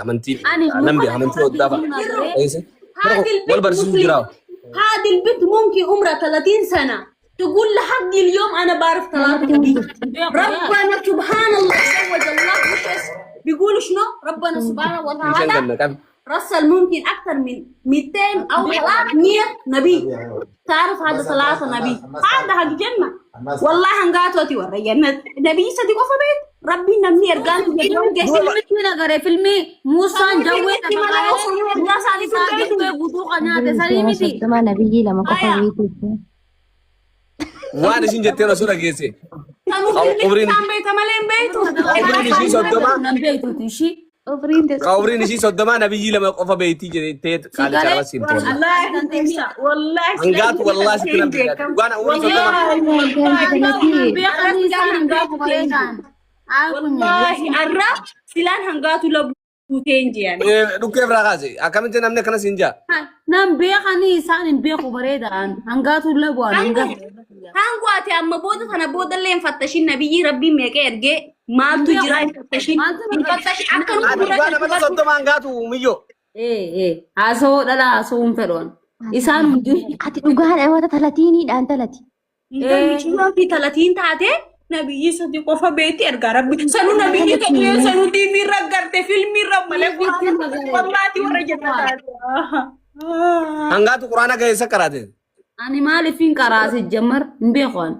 Amantii Ani nan muka beeka, amantii irratti hoddaa fa'a. hin agarree. Eessa? هذه Wal البنت barsiisuu مسلمة. jira. هذه البنت ممكن عمرها 30 سنة تقول لحد اليوم أنا بعرف ثلاثة نبي. ربنا سبحان الله زوج الله مش اسم بيقولوا شنو؟ ربنا سبحانه Bishaan وتعالى ganna qabi. رسل ممكن أكثر من 200 أو 300 نبي. تعرف هذا ثلاثة نبي، هذا حق جنة والله. هنقاتوتي ورا جنة نبي صديق بيت ربي نمني أرجان. Filmitti agaree, filmii Muusaan jawwee Filmitti malee osoo ergaa isaanii isaa jawwee guutuu kan nyaate sanii miti. 30 nabiyyii lama qofa beekuuf. Waan isin jetteen osoo dhageesse. Sanuu filmitti isaan beekta malee hin beektu. Umriin ishii 30. Nan beektuti ishii. Umriin Umriin ishii 30, nabiyyii lama qofa beektii jettee qaalicha araba siin tola. والله والله. Hangaatu wallahi sitti nan beekaa. Dhugaan umriin 30. Beekanii isaan hin beeku bareedaan. والله arra silaan hangaatu labuuteen jiran. Dhukkee biraa kaase, akkamitti namni akkana siin jaa? Nan beekanii isaan hin beeku bareedaan. Hangaatu labu'an hangaatu. Hangu ati amma booda kana boodallee hin fattashin, nabiyyi rabbiin meeqa ergee maaltu jira hin fattashin, hin fattashin akka nu Ati dura. dhugaa namatti 30 hangaatu miyyoo. Ee, haasawoo dhala haasawuu hin fedhan. Isaan hundi. Ati dhugaan namoota talatiiniidhaan talati. Mucayyoo fi talatiin taate nabiyyi sadi qofa beetti ergaa rabbi sanuu nabiyyi tokko sanuu TV irra garte filmii irra malee wallaati warra jenna taate. Hangaatu quraana keessa qaraate. Ani maaliif hin qaraase jammar hin beeku ani.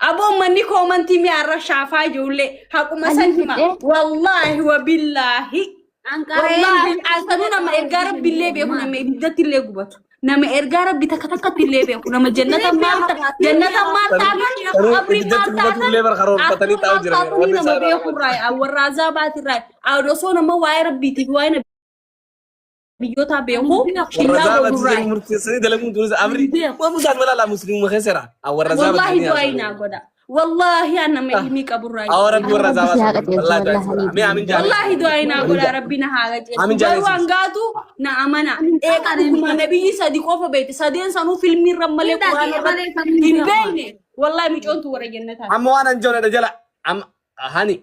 Aboo, manni koomantii mi'aarra shaafaa ijoollee haquma san hima. Wallaahi wabillaahi. Wallaahi sanuu nama ergaa rabbiillee beeku, nama ibiddatti illee gubatu. Nama ergaa rabbi takka takkatti illee beeku, nama jannata maal jannata maal taatan Sanuu qabrii maal ibiddatti gubatu illee bar karoorfatanii taa'u jiran. taatan nama beeku irraa warra azaabaati irraa osoo nama waa'ee rabbiitiif waa'ee biyyoota beeku Warra shillaa zaabati godhurraa. jedhu murteessanii dalaguun turis amri. Waan musaan malala musliimuma keesseera. Warra Wallaahi zaabati. du'aa naa godha. Wallaahi an nama ilmii qaburraa. Awwa rabbi warra Rabbi si haa zaabati. qajeelchu, Wallaahi wallaahi. Mee amin jaalladha. Wallaahi du'aa naa godha, rabbi na haa qajeelchu. Amin Garuu jaalladha. hangaatu na amana. Eega dhuguma nabiyyi sadi qofa beekte, sadeen sanuu filmii irra malee quraana irratti hin beekne. Wallaahi micoontu warra jannataa. Amma waan an jaalladha jala. Amma hani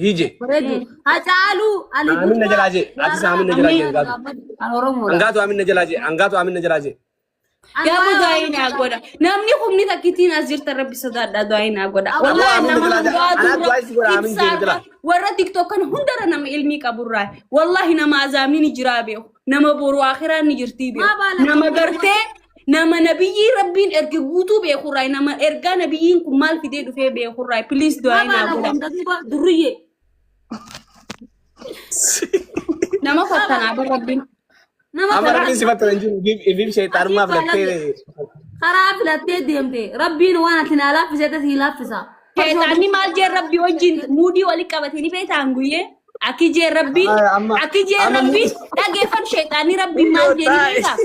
hije. Bareedu. Hacaaluu Ali. Amin na jalaa jee. Atis amin na jalaa jee hangaatu. An Oromoodha. Hangaatu amin na jalaa jee. Hangaatu amin na jalaa jee. Gaafa du'aa naa godha. Namni humni takkittiin as jirtan rabbi sodaadha, du'aa naa godha. Wallaahi Amin nama na jalaa jee. hangaatu Anaa du'aa si godha, amin jee na jalaa. Warra TikTok kana hundarra nama ilmii qaburraa. Wallaahi nama azaamii ni jiraa beeku. Nama boru akhiraa ni jirtii beeku. Nama gartee nama nabiyyii rabbiin erge guutuu beekurraa, nama ergaa nabiyyiin kun maal fidee dhufee beekurraa, please du'aa naa godha. Durriyyee. Nama fattanaa bar rabbiin. Nama Amma rabbiin si fattana hin jiru. Ifiif sheexaanummaa filattee. Karaa filattee deemte. Rabbiin waan ati naa laaffisete sii laaffisa. Sheexaanni maal jeen rabbii wajjin muudii walitti qabatanii beektaan guyyee? Akki jeen rabbiin akki jeen rabbiin dhageeffatu, sheexaanni rabbiin maal jeen beektaa?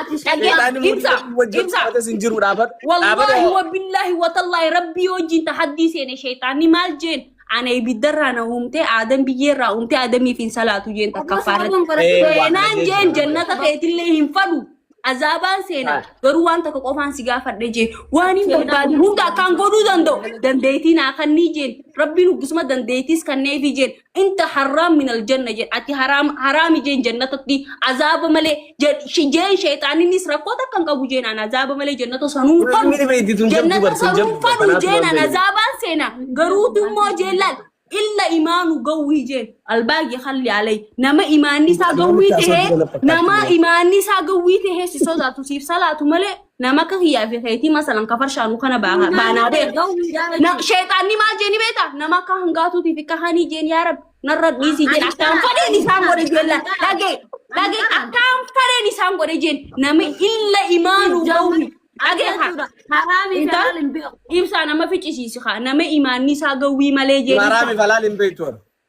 Ati Sheexaanni muudii Ibsa wajjin ibsa. qabates hin jiru, dhaabadhu. Wallaahi wabillaahi watallaahi rabbii wajjin tahaddii seene. Sheexaanni maal jeen? Ana ibiddarraa na uumtee, aadam biyyeerraa uumtee, aadamiif hin salaatu jeen takkaffaarratti. Seenaan jeen jannata keetillee hin fadhu. Azaabaan seena garuu waan takka qofaan si gaafadhe jeen, waan hin barbaadu hunda akkaan godhuu danda'u dandeettii naa kannii jeen. Rabbiin huggisuma dandeettiis kanneefi jeen, inta harraam min aljanna jeen, ati haraam haraami jeen, jannatatti azaaba malee jeen. Sheexaaninnis rakkoo takka hin qabu jeen, an azaaba malee jannata sanuu hin fadhu. Inni beekti tun jabduu Jannata barsiin sanuu jabduu fadhu kanaatu jeen, an waan azaabaan seena garuutu immoo jeen laal illa imaanu gawwii jeen, albaaqi halli alay nama imaanni isaa gawwii tahee, nama imaanni isaa gawwii tahee si sodaatu siif salaatu malee, nama akka kiyyaa fi keetii masalan kafarshaanu kana baanaa beeku. Na sheexaanni maal jeeni beekta? Nama akka hangaatuutiif akka hanii jeen, yaa rabbi narra dhiisii jeen, akkaan fadheen isaan godhe jeen, laal dhagee dhagee, akkaan fadheen isaan godhe jeen, nama illa imaanu gawwii dhagee haa. Haraamii fi halaal hin beeku. Ibsaa, nama ficcisiisi haa, nama imaanni isaa gawwii malee jeen. Haraami falaal hin beektu.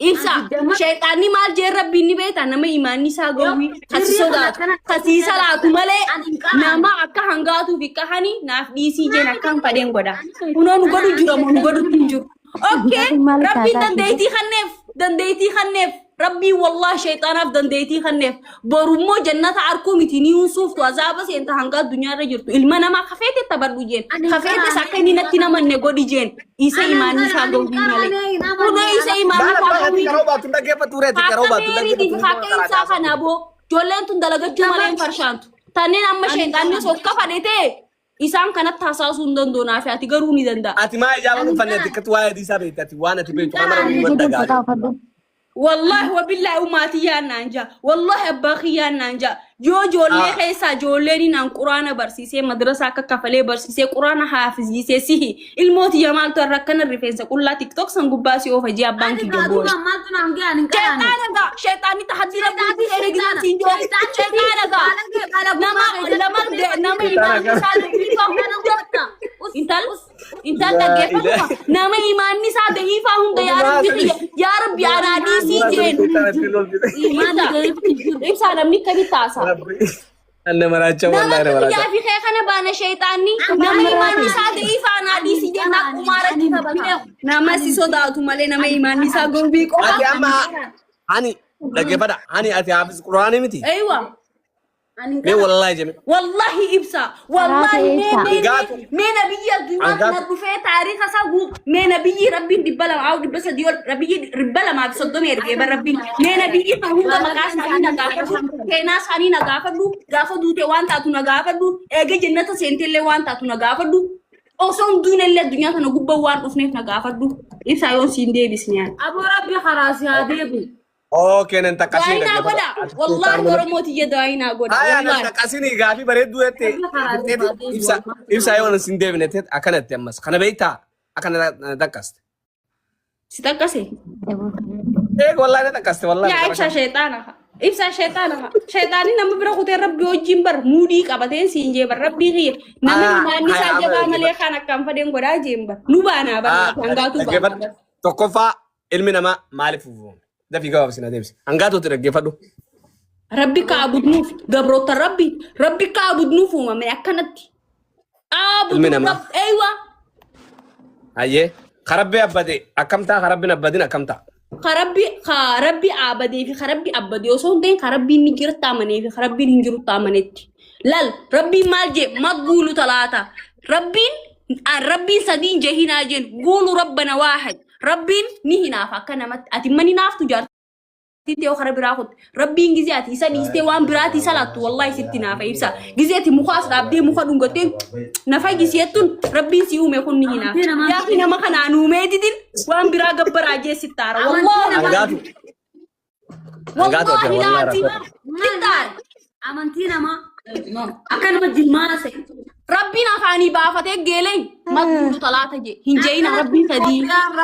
Ibsa, sheexaanni maal jeen rabbiin ni beekta? Nama imaanni isaa gawwii kasi sodaatu kasii salaatu malee, nama akka hangaatuu fi akka hani naaf dhiisii jeen, akkaan fadheen godha. Kunoo nu godhu jira moo nu godhutti hin jiru? Okay, Maal rabbiin taataa? dandeettii kanneef, dandeettii kanneef. Rabbiin wallahi shayxaanaaf dandeettii kenneef. Borummoo jannata arkuu miti ni hunsuuftu azaaba seenta hanga addunyaa irra jirtu. Ilma namaa kafeete taphadhu jeen. Ani Kafeetes qaraane. akka inni natti namanne godhi jeen. Isa imaanni isaa gahuu malee. Kunoo isa imaanni Maal isaa abbaa ati gahuu. karoo baatu dhaggeeffatu reeti karoo Akka baatu meeriitiif dhaggeeffatu. akka ibsaa kana boo ijoolleen tun dalagachuu malee hin farshaantu. Tanneen amma sheexaanni sokka fadhetee isaan kanatti hasaasuu hin danda'u naaf ati garuu ni danda'a. Ati maa ijaaba dhufanne ati akkatti waa'ee hadiisaa beekti ati waan ati beektu kana Ani nama jedhu dagaa. uffata uffadhu. Wallahi wabillahi ummaatii yaannaan jaa. Wallahi abbaa kiyyaannaan jaa. Yoo ijoollee keessaa ijoolleen naan quraana barsiisee madrasaa akka kafalee barsiisee quraana haafisiisee sihi ilmooti yamaaltu irra akkana rifeensa qullaa TikTok san gubbaa si oofa jee abbaan Ani kiyya gaaduu boona. maaltu naan ga'e ani hin qaraane. Sheexaana gaa sheexaanni tahaddii rabbii seene gidan siin jiru. Sheexaana gaa nama nama nama imaanni isaa da'iifaa hunda intal intal dhaggeeffatu nama imaanni isaa da'iifaa hunda yaa rabbi kiyya yaa rabbi anaa dhiisii jeen. Imaanni da'iifti jiru. Ibsaa namni akkamitti haasa'a? Anna maraacha Nama wallahi na maraacha. kiyyaa fi kee kana baana sheexaanni nama imaanni isaa da'iifaa anaa dhiisii jeen akkumaarratti taphata. Nama si sodaatu malee nama imaanni isaa gowwii qofa. Ati amma ani dhaggeeffadha ani ati hafiz quraanii miti. Aywa. Ani hin Mee qaraane. wallahi jeme. Wallahi ibsa. Wallahi Karaa mee ta'e mee Hangaatu. mee nabiyyi addunyaa Hangaatu. kana dhufee taariika isaa guu mee nabiyyi rabbiin 200 au 300 ol nabiyyi 230 ergee bar rabbiin mee nabiyyi kan hunda maqaa isaanii na gaafadhu seenaa isaanii na gaafadhu gaafa duute waan taatu na gaafadhu eega jannata seentellee waan taatu na gaafadhu osoo hin duunellee addunyaa kana gubbaa waan dhufneef na gaafadhu ibsaa yoon siin deebisne ani. Aboo rabbi karaa si haa deebi'u. Okay nan takkasiin Daa'inaa godha. Wallahi Oromoo tiyya daa'inaa godha. Aya nan Wallahi. takkasiin gaafii bareedduu jette ibsa ibsa yoo sin deebine teet akkanatti ammas kana beektaa akkana na takkaste. Si takkase. Eeg wallahi na takkaste wallahi. Yaa ibsaa sheexaana haa. Ibsaa sheexaana haa. Sheexaanni nama bira kutee rabbi wajjin bar muudii qabateen siin jee bar rabbii kiyya. Namni imaanni isaa Aya, jabaa amma malee kan akkaan fadeen godhaa jeen bar. Nu baanaa bar hangaatu baanaa bar. Tokkoffaa ilmi namaa maaliif uumame? Dafii gabaabsi na deebisi. Hangaatuutti dhaggeeffadhu. Rabbi kaabudnuuf gabroota rabbi rabbi kaabudnuuf uumame akkanatti. Ilmi Aabudu namaa. rabb eeywa. Hayyee karabbii abbate akkam ta'a karabbiin abbadin akkam ta'a? Karabbi karabbi aabadee fi karabbi abbadee osoo hin ta'in karabbiin ni jiratti amanee fi karabbiin hin jirutti amanetti. Lal rabbiin maal jee magguulu talaata. Rabbiin rabbiin sadiin jee hinaa jeen guulu rabbana waahid. Rabbiin ni hinaafa akka namatti ati mani naaftu jaartii ta'e kara biraa kutte. Rabbiin gizee ati isa dhiistee waan biraati isa laattu wallahi sitti naafa ibsa. Gizee ati mukaas dhaabdee muka dhungattee na fayyisi jettuun rabbiin si uume kun ni hinaafa. Amantii namaa- Gaafi nama kanaan uumee didin waan biraa gabbaraa jee sitti aara. Amantii Wallahi namaa- Hangaatu. Hangaatu ati wallahi wallahi laati rakkoo. sitti aara. Amantii namaa akka nama jilmaana se'e. Rabbiin afaanii baafatee geelee maqbuulu talaata jee hin jeeyina rabbiin sadii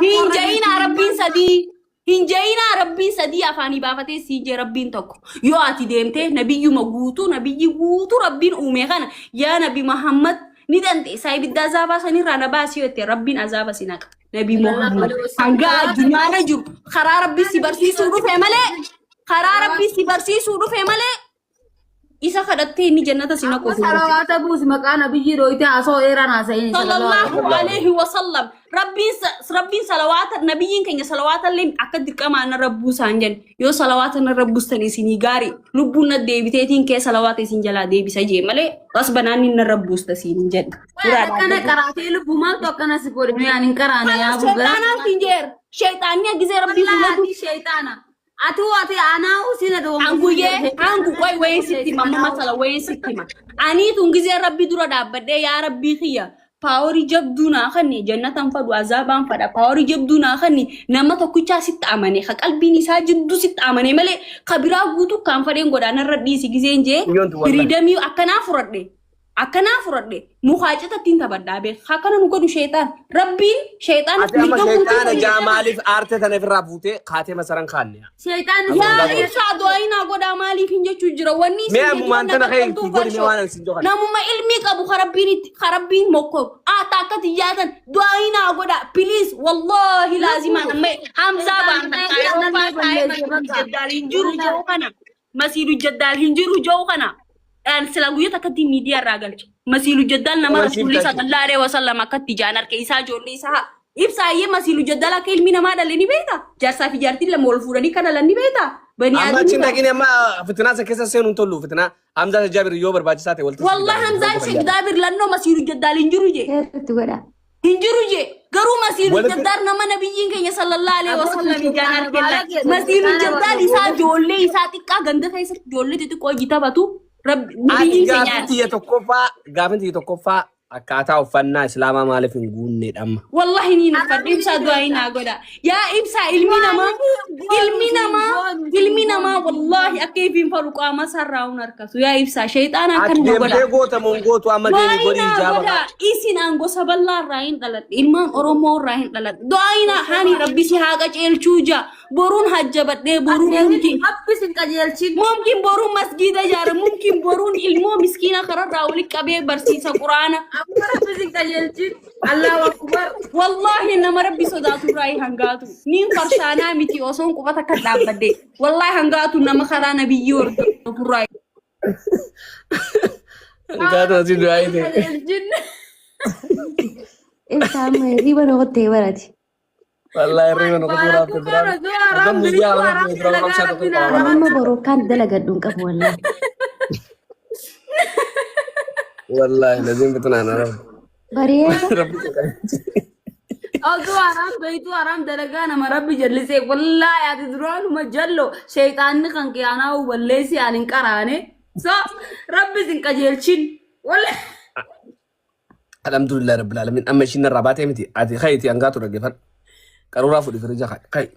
hin jeeyina rabbiin sadii hin jeeyina rabbiin sadii afaanii baafatee sii jee rabbiin tokko yoo ati deemtee nabiyyuma guutuu nabiyyi guutuu rabbiin uume kana yaa nabi Muhammad ni dandeessaa ibidda azaabaa sanirraa na baasii yoo jette rabbiin azaaba si naqa nabi Muhammad hanga addunyaarra jiru karaa rabbii si barsiisuu dhufe malee karaa rabbii si barsiisuu dhufe malee isa kadhattee inni jannata si naquuf hin dhufe. Salawaata buusi maqaa nabiyyi dhooyitee haasoo dheeraan haasa'in. Sallallahu alaihi wasallam. Rabbiin rabbiin salawaata nabiyyiin keenya salawaata illee akka dirqamaa narra buusaan jenne yoo salawaata narra buustan isinii gaarii lubbuun na deebiteetiin kee salawaata isin jalaa deebisa jee malee qasbanaan inni narra buusta siin hin jedhe. Akkana qaraatee lubbuu maaltu akkana si godhe mee ani hin qaraane yaa bugaa. Sheexaanaan siin jeer sheexaanni agisee rabbii fuula Wallaahi sheexaana. Ati ati anaa usina doongo. Anguyyee angu qoy wayii sitti hima amma masala wayii sitti hima. Ani tun gizee rabbii dura dhaabbadhee yaa rabbii kiyya paaworii jabduu naa kanni jannatan fadhu azaabaan fadha paaworii jabduu naa kanni nama tokkichaa sitti amane ka qalbiin isaa jidduu sitti amane malee ka biraa guutuu kan fadheen godhaa narra dhiisi gizeen jee Guyyoon tun wallahi. firiidamii akkanaa fudhadhe Akkanaa fudhadhe mukaa citattiin taphadhaa beek. Akkana nu godhu sheexaan. Rabbiin sheexaana Ati amma mirga guutuu sheexaana kenneef. jaa maaliif aarte tana ofirraa fuutee kaatee masaran kaanne? Sheexaanni Yaa ibsaa du'aa naa godhaa maaliif hin jechuu jira. Wanni Mee isin ammumaan jedhu tana ka'e na itti godhi mee waan ani sin jokan. Namuma ilmii qabu karabbiin itti karabbiin mokkoru. Ata akka xiyyaatan du'aa naa godhaa. Please wallahi laazimaan amma Hamzaa baan takka Awurooppaa taa'ee masiidu jaddaal hin jiru jiru kana. Masiidu jaddaal hin jiru jiru kana. An sila guyyaa takkatti miidiyaa irraa galche. Masiilu jaddaal nama Nama siif rasuulli galche. sallallahu alaihi wasallam akkatti jaan harka isaa ijoollee isaa Ibsaayyee masiilu jaddala akka ilmi namaa dhale ni beekta. Jaarsaa fi jaartiin lama wal fuudhanii kan dhalan ni beekta. Bani Amma achiin aadamii. dhaqini amma fitinaa isa keessa seenuun tollu fitinaa Hamzaa Jaabir yoo barbaachisaa ta'e walitti. Wallahi Hamzaan Sheekh Daabir lannoo masiilu jaddaal hin jiru jee. Heertu godha. Hin jiru jee. Garuu masiilu Walitti- jaddaal nama nabiyyiin keenya sallallahu alaihi wasallam ijaan argella. Baala Masiilu keessa jaddaal isaa ijoollee isaa xiqqaa ganda keessatti ijoollee xixiqqoo hojii taphatu. Rabbi Ati nabiyyiin keenya gaafin tiyya tokkoffaa akkaataa uffannaa islaamaa maaliif hin guunneedha amma? Wallahi ni nuffadhu ibsaa du'aa naa godha. Yaa ibsaa ilmi namaa ilmi namaa ilmi namaa wallahi akka ifiin falu qaama sarraa hun harkasu. Yaa ibsaa shayxaana Ati akkana na godha. deemtee goota moo hin gootu amma deemii Du'aa godhii naa ijaaba. godha. Isin aan gosa bal'aa irraa hin dhaladhe. Ilmaan Oromoo irraa hin dhaladhe. Du'aa naa hani rabbi si haa qajeelchuu jaa. Boruun hajjabadhee boruun mumkin. Rabbi sin qajeelchin. Mumkin boruun masgiida ijaara. Mumkin boruun ilmoo miskiina kararraa walitti qabee barsiisa quraana. Amma rabbi sin qajeelchin. Allahu akbar. Wallahi nama rabbi sodaatu irraa hangaatu. Niin farshaanaa miti osoon qubata kan dhaabbadde. Wallahi hangaatu nama karaa nabiyyii hordofu irraa. Hangaatu asii du'aa ta'e. Qajeelchin. Ibsaa amma hirriba na qottee barati. Wallahi hirriba na qotuu raafte biraan. Halkan guyyaa lama duraan qabsaa tokko qaba. Amma boroo kan dalagadhu hin qabu wallahi. Wallahi laziin fitinaan araba. Bareeda. Rabbi si qajeelche. Oduu haram beeytuu haram dalagaa nama rabbi jallisee wallaahi ati duraanuma jallo sheeyxaanni kan qiyaanaa balleessi ani hin qaraane so rabbi sin qajeelchin wallahi. Alhamdulillah rabbil alamin amma ishiin narraa baatee miti ati kayti hangaatu dhaggeeffadhu. Qaruuraa fudhi firija kayi.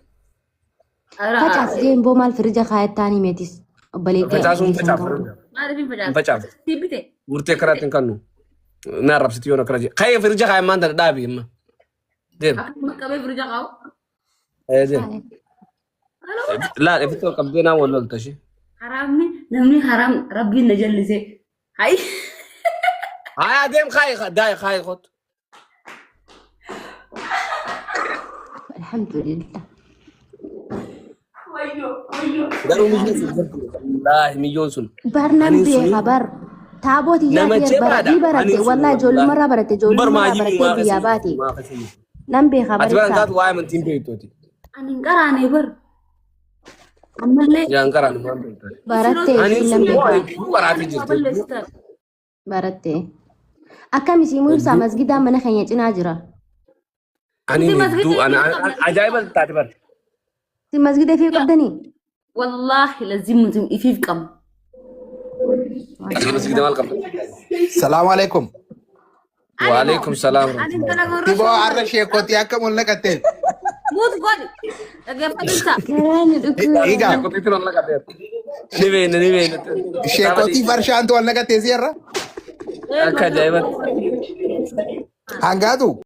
Facaas jeen boo maal firija kaayattaanii meetis. Obboleettii Facaasuun facaafu. Maaliif hin Hin facaasu? facaafu. Si bite. Murtee karaatti hin kannu. Na arrabsiti yoon akkana jedhe. Kayi firija kaayi maanta dhaabi amma. Deem. Akkuma qabee firija qabu. Ee deem. Laal ifittoo qabdee naan wal lolta ishee. Haraamni namni haraam rabbiin na jallisee. Hayi. Haya deem kaayi daayi kaayi kottu. Alhamdulillah. Wayyoo wayyoo. Garuu miyyoon sun jirtu. Wallaahi miyyoon sun. Barnaan Ani suni beeka bar. Taabooti nama yaati jabaadha. ni baratte Ani sun wallahi ijoollumarraa baratte ijoollumarraa Barmaayii barattee biyyaa baate. Nan beeka Ati baran barreessaa. taatu waa'ee amantiin beektuuti. Ani hin qaraane bar. Ammallee. Yaan qaraan waan beektuuti. Barattee Ani isiin sun nan beeka. hedduu qaraatee jirti. Balleessitan. Barattee. Akkam isii muu ibsaa masgidaan mana keenya cinaa jira. Ani Nuti hedduu masgida ana ifii qabna. ajaa'iba taate bar. Isin masgida ifii qabdanii? Wallaahi lazim nuti ifiif qabna. Ati masgida maal qabda? Salaamu alaikum. Waalaikum salaam. Ani intala Tiboo har'a sheekotii akka mul'aqatte. Muut godhi. Dhaggeeffatu ibsa. Garaan dhukkuba. Egaa Sheekotiitti wal naqateera. Ni beekna ni beekna. sheekotii farshaantu wal naqattee si irra. Akka ajaa'ibatti. Hangaatu.